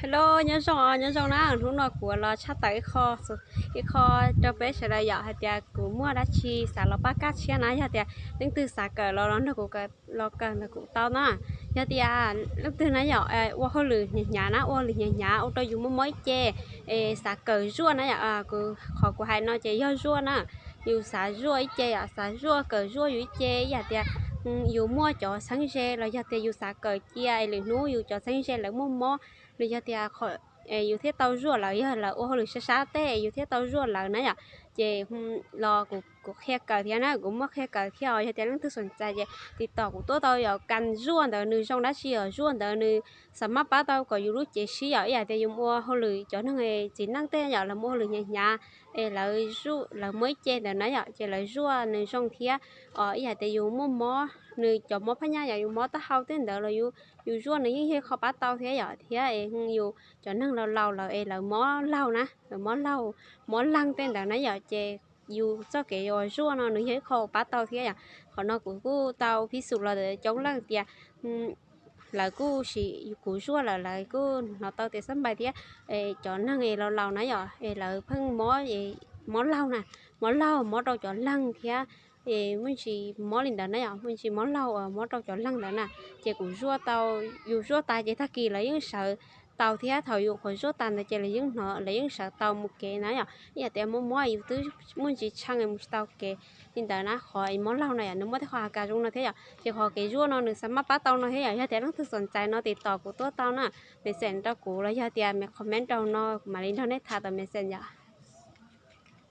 Hello, nyob zoo, nyob zoo na. Hnub no kuv los tshaj tawm ib qho, ib qho rau peb sawv daws yom, hais tias kuv muaj dab tsi xav los pab kaj tshiab na. Yog tias leej twg xav kawm los los nrog kuv, los kawm ntawm kuv tau na. Yog tias leej twg na yom, ua hauj lwm hnyav hnyav na, ua hauj lwm hnyav hnyav ua rau yus muaj mob ib ce, es xav kawm zuaj na yom. Qhov kuv hais no ces yog zuaj na. Yus xav zuaj ib ce yom, xav zuaj kawm zuaj yus ib ce, ib yam tias yus muaj cov txheeb ze los yog tias yus xav kawm cia es lwm hnub yus cov txheeb ze lawv muaj mob, los yog tias yus thiaj tau zuaj lawv, yog lawv ua hauj lwm sab sab tej yus thiaj tau zuaj lawv na yom. Ces los kuv qhia kawm thiab na, kuv muaj qhia kawm thiab os. Yog tias leej twg xoom txais ces tiv tom kuv tuaj tau yom. Kas zuaj ntawd nws zoo dab tsi os? Zuaj ntawd nws xav mab pab tau kom yus lub cev sib yom, ib yam tias yus mus ua hauj lwm, cov neeg txiv neej tej yom, lawv muaj hauj lwm hnyav hnyav es lawv, lawv muaj ib ce ntawd na yom, ces lawv zuaj nws zoo thiab. Ib yam tias yus muaj mob, nws cov mob phaj nyaj yom, yus mob taub hau tej ntawd los yus zuaj nws yeej yog ib qho pab tau thiab yom, thiab es yus cov neeg laus laus lawm es lawv mob laug na, lawv mob laug, mob leeg tej ntawd na yom, ces yus txoj kev uas zuaj no nws yog ib qho pab tau thiab yom. Qhov no kuv kuj tau phij xum los coob leej tias lawv kuj sim kuv zuaj lawm lawv kuj hnov tau tias xab npais thiab. Cov neeg es laus laus na yom, es lawv pheej mob, mob laug na, mob laug mob rau cov leeg thiab. Es muaj ntsis mob li ntawd na yom, muaj ntsis mob laug uas mob rau cov leeg ntawd na. Ces kuv zuaj tau, yus zuaj tas ces tag kis lawv yeej sawv tau thiab, thaum yus qhuav zuaj tas ntawd ces lawv yeej hnov, lawv yeej sawv tau mus kev na yom. Ib yam tias mob mob yus twb muaj ntsis tshee mus tsis tau kev li ntawd na. Qhov es mob laug no yom, nws muaj tej qho a kas zoo no thiab yom. Ces qhov kev zuaj no nws xav mab pab tau no thiab yom. Yog tias leej twg xoom txais no tiv tom kuv tuaj tau na, message rau kuv los yog tias comment rau no kuv mam li nrog nej tham tom message yom.